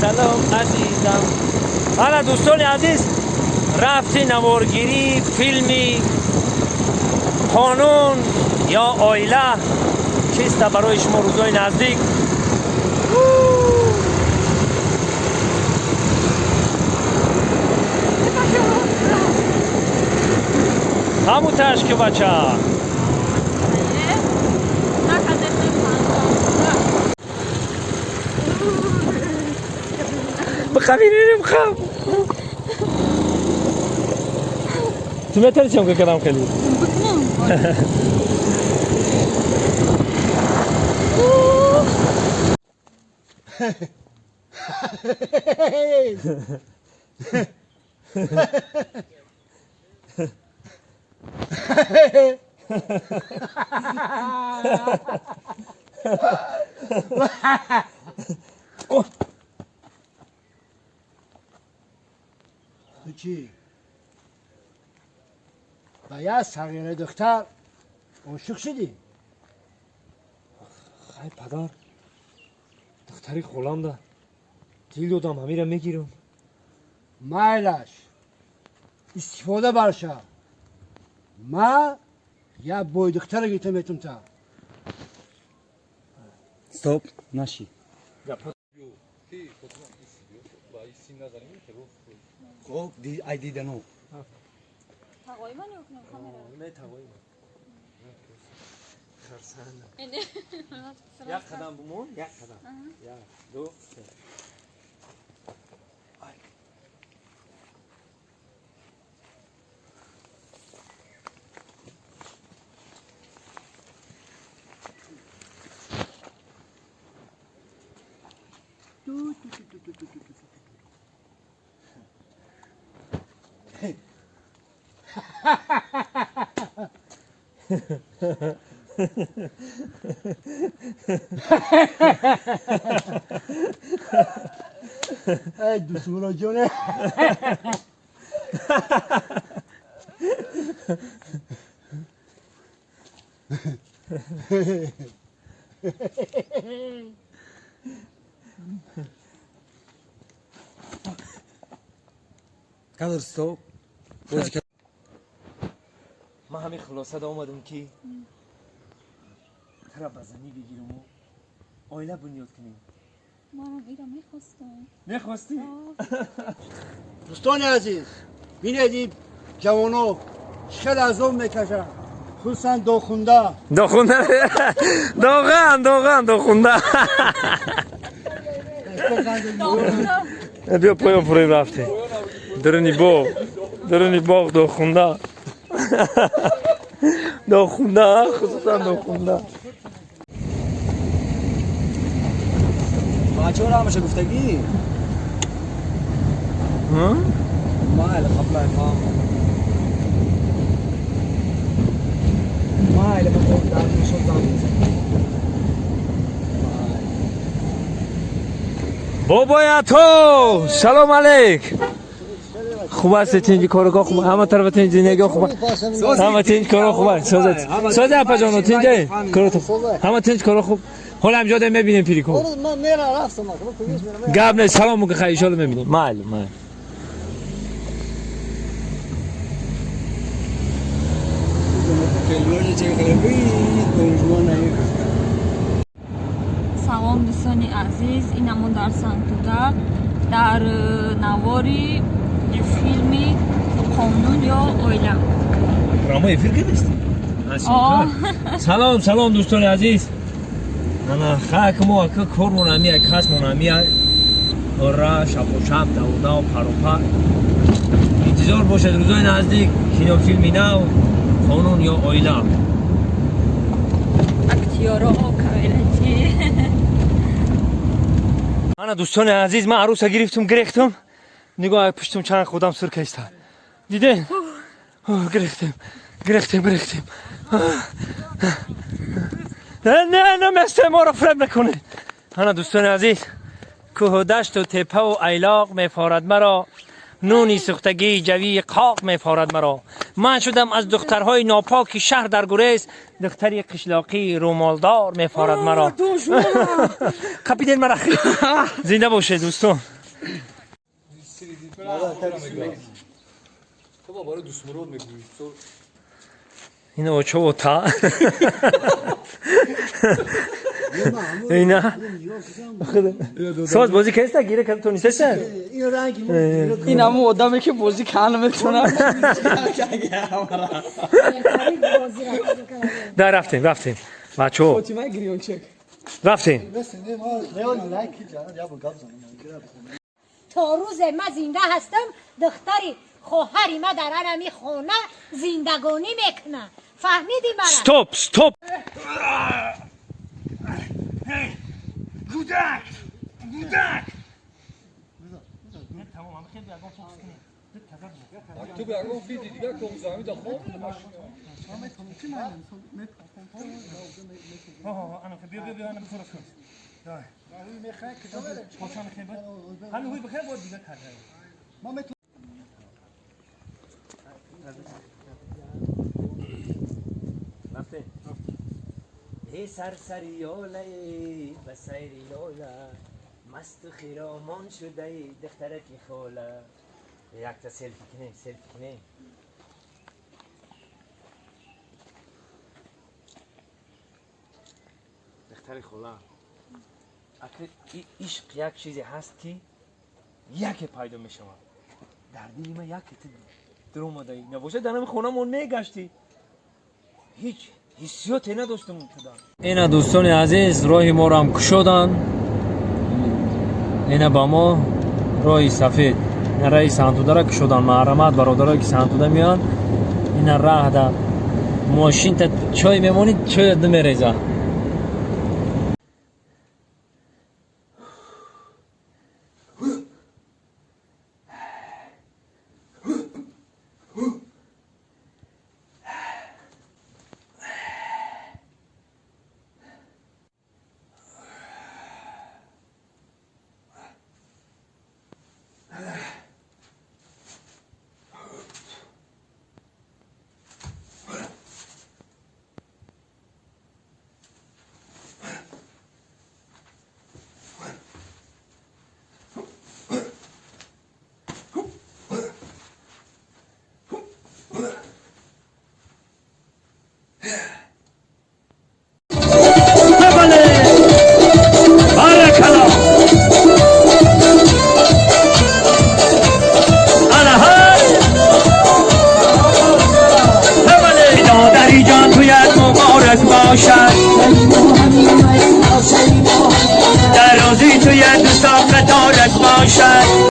Салом, азизам. Ана, дӯстони азиз, рафти наворгирӣ филми «Қонун ё оила» чиста барои шумо рӯзои наздик. Ҳамуташ ки бача. Бихабирем, хаб. Ту метавонӣ съёмка кардам хеле? Бикунам. Ту чӣ? Ба як сағира духтар ошиқ шудӣ? Хай, падар, духтари холамда дил додам, ҳамира мегирам. Майлаш, истифода барша. Ма як бой духтара гирифта метум та. Стоп, наши. Хоб, ай дидану. Тағои ман ё кунам камера? Не, тағои ман. Як қадам бумон, як қадам. Як, ду, се. Ай. Ту, ту, ту, ту, ту, ту, ту, ту. Эй, дусмуро ҷоне. Кадр, стоп. Бозӣ. Ман ҳамин хулосада омадам, ки тара ба занӣ бигираму оила бунёд кунем. Манам ира мехостам. Мехостӣ? Дӯстони азиз, бинед, ин ҷавоно чӣ хел азоб мекашанд, хусусан дохунда. Дохунда, доған, доған, дохунда. Биё, поён фурӯем, рафтем дуруни боғ, дуруни боғ. Дохунда, дохунда, хусусан дохунда. Бачаҳоро ҳамаша гуфтагӣ? Майли, қаблай фаҳм. Майли, ба дар мешод зан мезанам. Майли. Бобоято, салом алейк, хуб ҳастед? Тинҷи, коргоҳ хуб, ҳама тарафа тинҷ, зиндагиҳо хуб, ҳама тинҷ, коро хуб аст. Созад, созе, апаҷоно, тинҷа, корото ҳама тинҷ, коро хуб. Ҳола ҳамҷода мебинем, пирико. Гап нест, салом мука, хай, иншолло мебинем. Майли, майли. Телевизор чӣ хеле донишмон. Салом, дӯстони азиз, инамо дар Сангтуда дар навори филми «Қонун ё оила». Прямой эфир кардисти? О. Салом, салом, дӯстони азиз. Ана хак мо ака кормон ҳамия, касмон ҳамия, ора шапошап, давудав, паропар. Интизор бошед, рӯзои наздик кинофилми нав «Қонун ё оила». Актёро, камерачи. Ана, дӯстони азиз, ман арӯса гирифтум, гирехтум. Нигоҳ, пуштум чанд худам сур кайста, диден? Гирехтем, гирехтем, гирехтем. Не, не, наместе, моро фреб накунед. Ана, дӯстони азиз, кӯҳу дашту теппаву айлоқ мефорад маро, нуни сӯхтагии ҷавии қоқ мефорад маро. Ман шудам аз духтарҳои нопоки шаҳр дар гурез, духтари қишлоқии рӯмолдор мефорад маро. Қапиден мара. Зинда бошед, дӯстон. То барои дустмурод мегӯӣ. Ина очо та. Ина. Соз бозӣ кеста гире кад то нисеса? Ин ранги Ин ҳамун одаме ки бозӣ карда наметавонад. Да рафтем, рафтем. Бачо. Фотима гирёнчек. Рафтем. То рӯзе ман зинда ҳастам, духтари хоҳари ма дар ҳами хона зиндагонӣ мекунад. Фаҳмидӣ мара? Стоп, стоп. Гудак! Гудак! Ту ба ягон фиди дига коғузами да хоб эй сарсари ёлаи ба сайри лола, масту хиромон шудаи духтараки хола. Якта селфи кунем, селфи кунем. Духтари хола, акр ишқ як чизе ҳаст, ки яке пайдо мешавад дар дили ман, яке ту дуромадаӣ. Набошад, дар ҳами хонамон мегаштӣ, ҳеҷ ҳиссиёте надоштам туда. Ина, дӯстони азиз, роҳи моро ҳам кушоданд. Ина, ба мо роҳи сафед, ина раҳи Сангтудара кушоданд. Маҳрамат, бародарое ки Сангтуда меоянд. Ина раҳда мошинта чой мемонӣ, чоят намереза. Баракалло! Ана ҳай! Додари ҷон, туят муборак бошад, дар рӯзи туят дӯсто қаторак бошад.